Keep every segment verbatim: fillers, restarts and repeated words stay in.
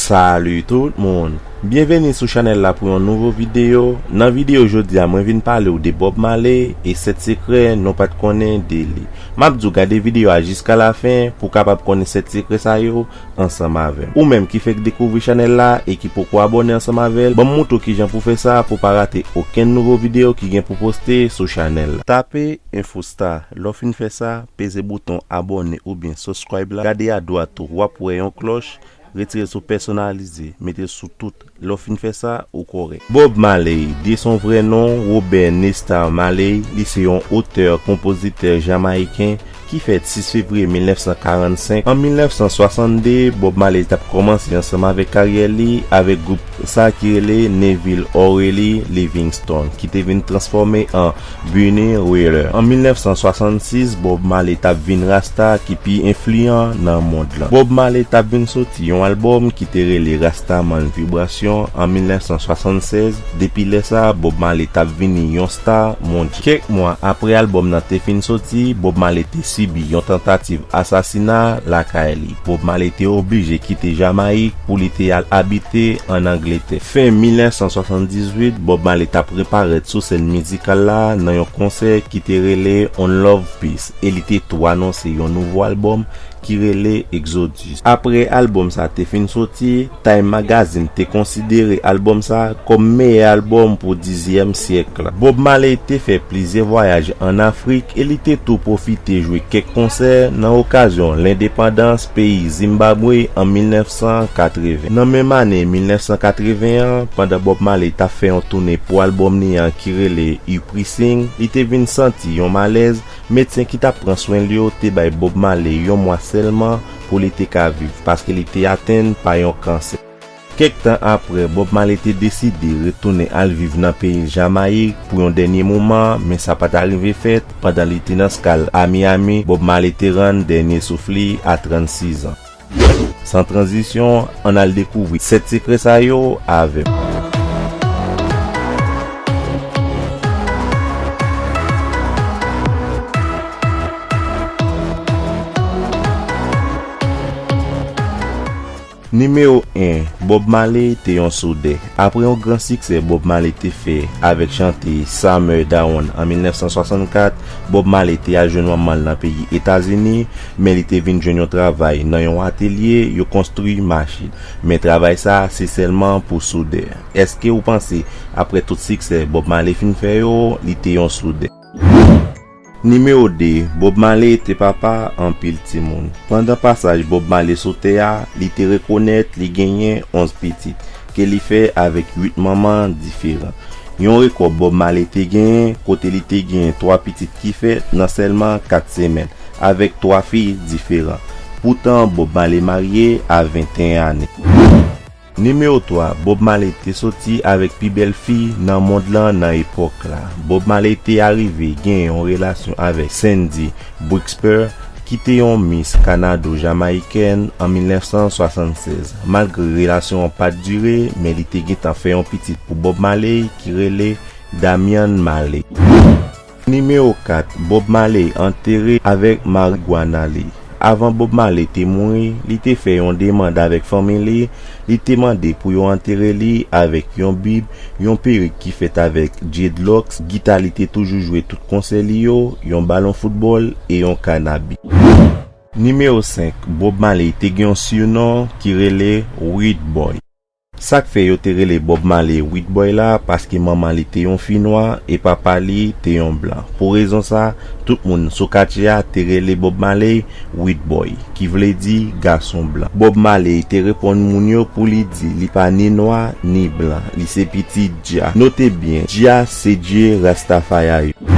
Salut tout moun! Byenveni sou chanèl la pou yon nouvo videyo. Nan videyo jodi a, mwen vin pale w de Bob Marley e sèt sekrè nou pa t konnen de li. M ap di w gade videyo a jiska lafen pou w kapab konnen sèt sekrè sa yo ansanm avè m. Ou menm ki fèk dekouvri chanèl la e ki poko abòne ansanm avè l, ban m montre w kijan pou w fè sa pou w pa rate okenn nouvo videyo ki gen pou poste sou chanèl la. Tape Infostar. Lè w fin fè sa, peze bouton abòne oubyen subscribe la. Gade adwat ou, w ap wè yon klòch. Retire l sou pèsonalize, mete l sou tout. Lè w fin fè sa, ou kòrèk. Bob Marley, de son vrè non, Robert Nesta Marley, li se yon otè, konpozitè jamayiken ki fèt sis fevriye mil nèf san karannsenk. An mil nèf san swasann de, Bob Marley t ap kòmanse ansanm avèk karyè li avèk gwoup sa ki rele Neville O'Reilly Livingstone, ki te vin transfòme an Bunny Wailer. An mil nèf san swasann sis, Bob Marley t ap vin rasta ki pi enfliyan nan mond lan. Bob Marley t ap vin soti yon albòm ki te rele Rastaman Vibration an mil nèf san swasann sèz. Depi lè sa a, Bob Marley t ap vini yon sta mondyal. Kèk mwa apre albòm nan te fin soti, Bob Marley te sibi yon tantativ asasina lakay li. Bob Marley te oblije kite Jamayik pou li te al abite ann Angletè. Fen mil nèf san swasann dizuit, Bob Marley t ap reparèt sou sèn mizikal la nan yon konsè ki te rele On Love Peace, e li te tou anonse yon nouvo albòm ki rele Exodus. Apre albòm sa te fin soti, Time Magazine te konsidere albòm sa kòm meyè albòm pou dizyèm syèk la. Bob Marley te fè plizyè vwayaj ann Afrik e li te tou pwofite jwe kèk konsè nan okazyon lendepandans peyi Zimbabwe an mil nèf san katreven. Nan menm ane mil nèf san katreven an, pandan Bob Marley t ap fè yon toune pou albòm li an ki rele Uprising, li te vin santi yon malèz. Medsen ki t ap pran swen li yo te bay Bob Marley yon mwa sèlman pou li te ka viv, paske li te atenn pa yon kansè. Kèk tan apre, Bob Marley te deside retounen al viv nan peyi l Jamayik pou yon dènye moman, men sa pa t arive fèt. Pandan li te nan ska l a Miami, Bob Marley te rann dènye souf li a trannsis an. San tranzisyon, ann al dekouvri sèt sekrè sa yo avè m. Nimewo en, Bob Marley te yon soudè. Apre yon gran siksè Bob Marley te fè avèk chante Summer Dawn an mil nèf san swasannkat, Bob Marley te al jwenn manman l nan peyi Etazini, men li te vin jwenn yon travay nan yon atelye yo konstwi machin. Men travay sa a se sèlman pou soudè. Èske ou panse, apre tout siksè Bob Marley fin fè yo, li te yon soudè? Nimewo de, Bob Marley te papa anpil timoun. Pandan pasaj Bob Marley sou tè a, li te rekonèt li genyen onz pitit, ke li fè avèk uit manman diferan. Yon rekò Bob Marley te genyen, kote li te genyen twa pitit ki fèt nan sèlman kat semèn, avèk twa fi diferan. Poutan, Bob Marley marye a venteyen ane. Nimewo twa, Bob Marley te soti avèk pi bèl fi nan mond lan nan epòk la. Bob Marley te arive gen yon relasyon avèk Sandy Brixper, ki te yon Miss Kanado Jamayiken an mil nèf san swasannsèz. Malgre relasyon an pa t dire, men li te gentan fè yon pitit pou Bob Marley ki rele Damian Marley. Nimewo kat, Bob Marley antere avèk marigwana li. Avan Bob Marley te mouri, li te fè yon demann avèk fanmi li, li te mande pou yo antere li avèk yon bib, yon perik ki fèt avèk dreadlocks, gita li te toujou jwe tout konsè li yo, yon balon foutbòl e yon kannabis. Nimewo senk, Bob Marley te gen yon sinon ki rele Weed Boy. Sa k fè yo te rele Bob Marley Weed Boy la, paske manman li te yon fi nwa e papa li te yon blan. Pou rezon sa, tout moun sou katye a te rele Bob Marley Weed Boy, ki vle di gason blan. Bob Marley te reponn moun yo pou li di li pa ni nwa ni blan, li se pitit Jah. Note byen, Jah se Dye Rastafari yo.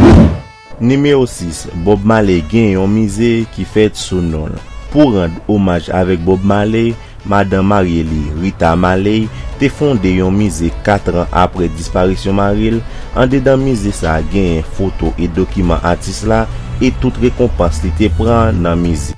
Nimewo sis, Bob Marley gen yon mize ki fèt sou non l. Pou rann omaj avèk Bob Marley, madanm marye li, Rita Marley, te fonde yon mize katran apre disparisyon mari l. Andedan mize sa a genyen foto e dokiman atis la e tout rekonpans li te pran nan mize.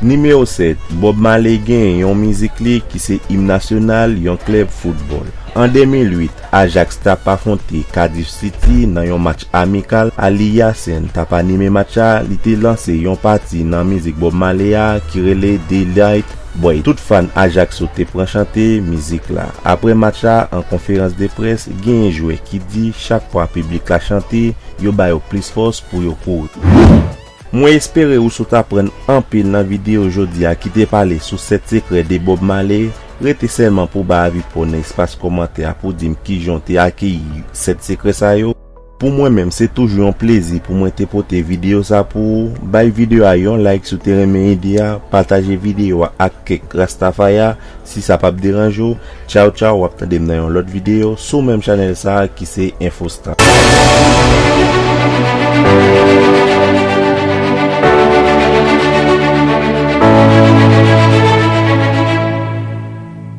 Nimewo sèt, Bob Marley genyen yon mizik li ki se im nasyonal yon klèb foutbòl. An de mil uit, Ajax t ap afwonte Cardiff City nan yon match amikal. Ali Yassin t ap anime match la, li te lanse yon pati nan mizik Bob Marley a ki rele Daylight Bòy, tout fan Ajaccio te pran chante mizik la. Apre match la, an konferans de près, genyen jwè ki di chak fwa piblik la chante, yo ba yo plis fòs pou yo kouri. Mwen espere ou sot aprann anpil nan videyo jodi a ki te pale sou sèt sekrè de Bob Marley. Rete sèlman pou ba avi pa w nan espas kòmantè a pou di m kijan w te akeyi sèt sekrè sa yo. Pou mwen menm, se toujou yon plezi pou mwen te pote videyo sa pou ou. Bay videyo a yon like si w te renmen ide a, pataje videyo a ak kèk Rastafaya si sa p ap deranje w. Tchaw tchaw, w ap tande m nan yon lòt videyo sou menm chanèl sa a ki se Infostar.